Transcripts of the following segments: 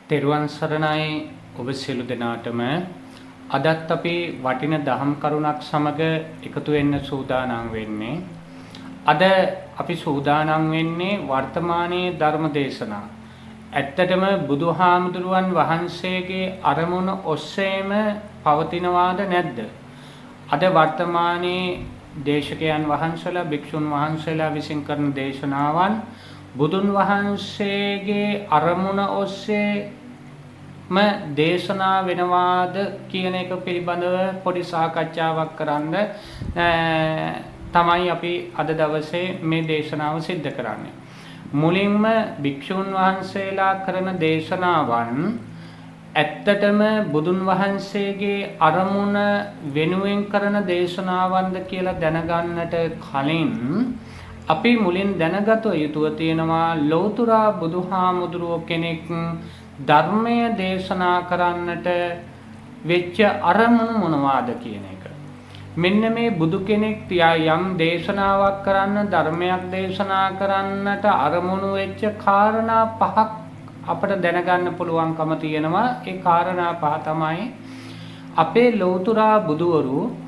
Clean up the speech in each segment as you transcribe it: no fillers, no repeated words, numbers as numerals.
තෙරුවන් සරණයි ඔබ සියලු දෙනාටම. අදත් අපි වටින දහම් කරුණක් සමග එකතු වෙන්න සූදානම් වෙන්නේ. අද අපි සූදානම් වෙන්නේ වර්තමානයේ ධර්ම දේශනා. ඇත්තටම බුදුහාමුදුරුවන් වහන්සේගේ අරමුණ ඔස්සේම පවතිනවාද නැද්ද? අද වර්තමානයේ දේශකයන් වහන්සේලා, භික්ෂුන් වහන්සේලා විසින් කරන දේශනාවන් බුදුන් වහන්සේගේ අරමුණ ඔස්සේම දේශනා වෙනවාද කියන එක පිළිබඳව පොඩි සාකච්ඡාවක් කරන්න තමයි අපි අද දවසේ මේ දේශනාව සිද්ධ කරන්නේ. මුලින්ම භික්ෂුන් වහන්සේලා කරන දේශනාවන් ඇත්තටම බුදුන් වහන්සේගේ අරමුණ වෙනුවෙන් කරන දේශනාවන්ද කියලා දැනගන්නට කලින් අපි මුලින් දැනගත යුතුව තියෙනවා ලෞතර බුදුහාමුදුරුවෝ කෙනෙක් ධර්මය දේශනා කරන්නට වෙච්ච අරමුණු මොනවාද කියන එක. මෙන්න මේ බුදු කෙනෙක් තියා යම් දේශනාවක් කරන්න, ධර්මයක් දේශනා කරන්නට අරමුණු වෙච්ච කාරණා පහක් අපට දැනගන්න පුළුවන්කම තියෙනවා. ඒ කාරණා පහ තමයි අපේ ලෞතුරා බුදුවරු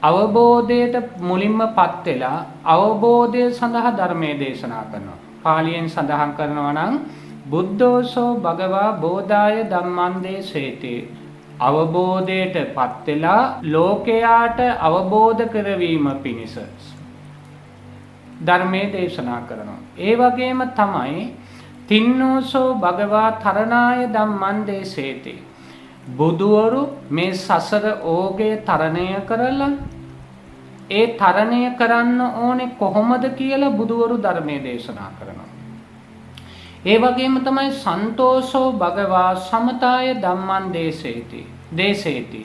අවබෝධයට මුලින්ම පත් වෙලා අවබෝධය සඳහා ධර්මයේ දේශනා කරනවා. පාලියෙන් සඳහන් කරනවා නම් බුද්ධෝසෝ භගවා බෝධාය ධම්මං දේසේති. අවබෝධයට පත් වෙලා ලෝකයාට අවබෝධ කරවීම පිණිස ධර්මයේ දේශනා කරනවා. ඒ වගේම තමයි තින්නෝසෝ භගවා තරණාය ධම්මං දේසේති. බුදුවරු මේ සසර ඕගය තරණය කරලා ඒ තරණය කරන්න ඕනේ කොහොමද කියලා බුදුවරු ධර්මයේ දේශනා කරනවා. ඒ වගේම තමයි සන්තෝෂෝ භගවා සමතාය ධම්මං දේසේති. දේසේති.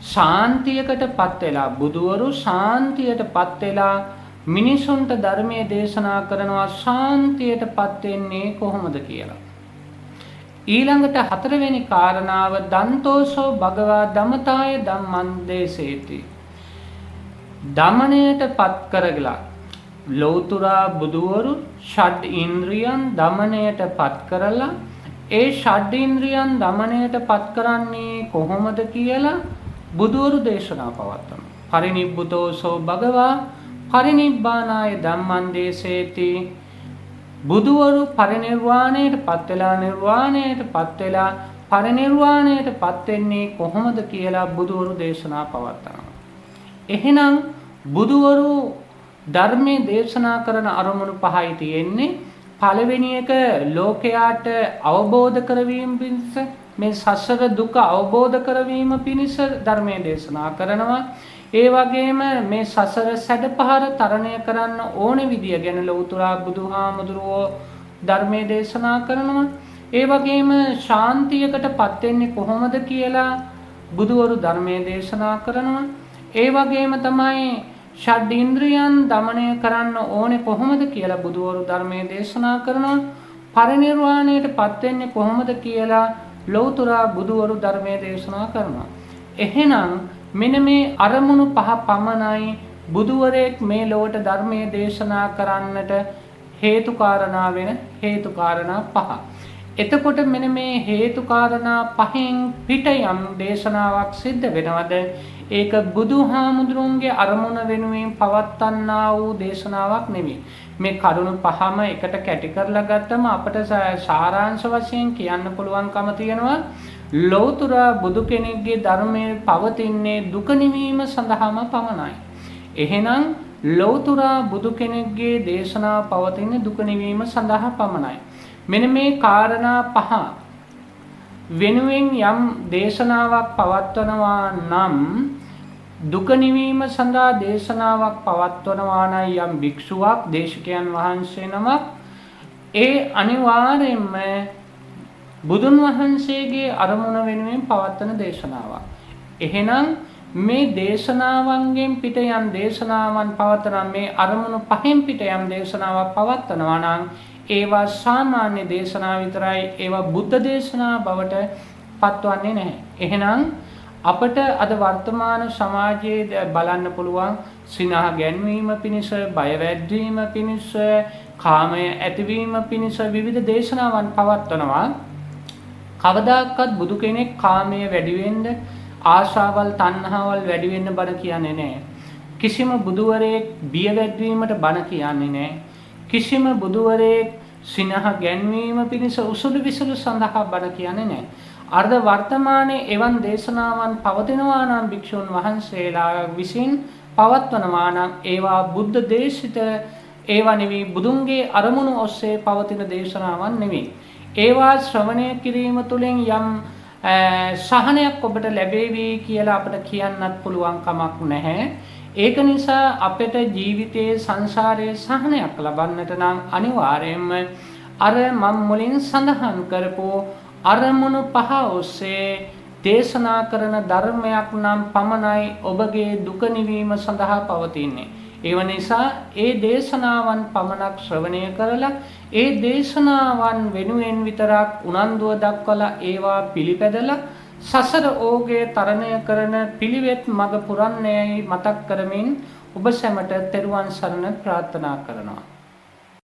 ශාන්තියකටපත් වෙලා බුදුවරු ශාන්තියටපත් වෙලා මිනිසුන්ට ධර්මයේ දේශනා කරනවා ශාන්තියටපත් වෙන්නේ කොහොමද කියලා. ඊළඟට හතරවෙනි කාරණාව දන්තෝසෝ භගවා දමතාය ධම්මං දේසේති. දමණයටපත් කරගලා ලෞතුරා බුදුවරු ෂඩ් ඉන්ද්‍රියන් දමණයටපත් කරලා ඒ ෂඩ් ඉන්ද්‍රියන් දමණයටපත් කරන්නේ කොහොමද කියලා බුදුවරු දේශනා පවත්වනවා. පරිනිබ්බුතෝසෝ භගවා පරිනිබ්බානාය ධම්මං දේසේති. බුදුවරු පරිනිර්වාණයට පත් වෙලා නිර්වාණයට පත් වෙලා පරිනිර්වාණයට පත් වෙන්නේ කොහොමද කියලා බුදුවරු දේශනා පවත්වනවා. එහෙනම් බුදුවරු ධර්මයේ දේශනා කරන අරමුණු පහයි තියෙන්නේ. පළවෙනි එක ලෝකයාට අවබෝධ කරවීම පිණිස, මේ සසර දුක අවබෝධ කරවීම පිණිස ධර්මයේ දේශනා කරනවා. ඒ වගේම මේ සසර සැඩපහර තරණය කරන්න ඕනේ විදිය ගැන ලෞතුරා බුදුහාමුදුරුවෝ ධර්මයේ දේශනා කරනවා. ඒ වගේම ශාන්තියකටපත් වෙන්නේ කොහොමද කියලා බුදුවරු ධර්මයේ දේශනා කරනවා. ඒ වගේම තමයි ෂඩ් ඉන්ද්‍රියන් දමනය කරන්න ඕනේ කොහොමද කියලා බුදුවරු ධර්මයේ දේශනා කරනවා. පරිනිර්වාණයටපත් වෙන්නේ කොහොමද කියලා ලෞතුරා බුදුවරු ධර්මයේ දේශනා කරනවා. එහෙනම් මෙන්න මේ අරමුණු පහ පමණයි බුදුවරයෙක් මේ ලොවට ධර්මයේ දේශනා කරන්නට හේතු කාරණා වෙන හේතු කාරණා පහ. එතකොට මෙන්න මේ හේතු කාරණා පහෙන් පිට යම් දේශනාවක් සිද්ධ වෙනවද, ඒක බුදුහාමුදුරුවන්ගේ අරමුණ වෙනුවෙන් පවත්වන්නා වූ දේශනාවක් නෙවෙයි. මේ කරුණු පහම එකට කැටි කරලා ගත්තම අපට සාරාංශ වශයෙන් කියන්න පුළුවන්කම තියෙනවා ලෞතර බුදු කෙනෙක්ගේ ධර්මයේ පවතින්නේ දුක නිවීම සඳහාම පමණයි. එහෙනම් ලෞතර බුදු කෙනෙක්ගේ දේශනාව පවතින්නේ දුක නිවීම සඳහා පමණයි. මෙන්න මේ කාරණා පහ වෙනුවෙන් යම් දේශනාවක් පවත්වනවා නම්, දුක නිවීම සඳහා දේශනාවක් පවත්වනවා නම් යම් භික්ෂුවක්, දේශකයන් වහන්සේ නමක්, ඒ අනිවාර්යයෙන්ම බුදුන් වහන්සේගේ අරමුණ වෙනුවෙන් පවත්වන දේශනාවක්. එහෙනම් මේ දේශනාවන්ගෙන් පිට යම් දේශනාවන් පවත්වන, මේ අරමුණු පහෙන් පිට යම් දේශනාවක් පවත්වනවා නම් ඒවා සාමාන්‍ය දේශනා විතරයි, ඒවා බුද්ධ දේශනා බවට පත්වන්නේ නැහැ. එහෙනම් අපට අද වර්තමාන සමාජයේ බලන්න පුළුවන් සිනහ ගැන්වීම පිණිස, බය වැද්දීම පිණිස, කාමය ඇතිවීම පිණිස විවිධ දේශනාවන් පවත්වනවා. කවදාකවත් බුදු කෙනෙක් කාමය වැඩි වෙන්න, ආශාවල් තණ්හාවල් වැඩි වෙන්න බණ කියන්නේ නැහැ. කිසිම බුදුවරයෙක් බිය වැද්වීමට බණ කියන්නේ නැහැ. කිසිම බුදුවරයෙක් සිනහ ගැන්වීම පිණිස උසුළු විසුළු සඳහා බණ කියන්නේ නැහැ. අර්ධ වර්තමානයේ එවන් දේශනාවන් පවතිනවා නම්, භික්ෂුන් වහන්සේලා විසින් පවත්වනවා නම්, ඒවා බුද්ධ දේශිත ඒවා නෙවෙයි, බුදුන්ගේ අරමුණු ඔස්සේ පවතින දේශනාවන් නෙවෙයි. ඒවා ශ්‍රවණය කිරීම තුළින් යම් සහනයක් ඔබට ලැබේවි කියලා අපිට කියන්නත් පුළුවන් කමක් නැහැ. ඒක නිසා අපිට ජීවිතයේ සංසාරයේ සහනයක් ලබන්නට නම් අනිවාර්යයෙන්ම අර මම් මුලින් සඳහන් කරපු අරමුණු පහ ඔස්සේ දේශනා කරන ධර්මයක් නම් පමණයි ඔබගේ දුක නිවීම සඳහා පවතින්නේ. ඒව නිසා ඒ දේශනාවන් පමණක් ශ්‍රවණය කරලා, ඒ දේශනාවන් වෙනුවෙන් විතරක් උනන්දුව දක්වලා, ඒවා පිළිපැදලා සසර ඕගය තරණය කරන පිළිවෙත් මඟ පුරන්නේයි මතක් කරමින් ඔබ සැමට තෙරුවන් සරණ ප්‍රාර්ථනා කරනවා.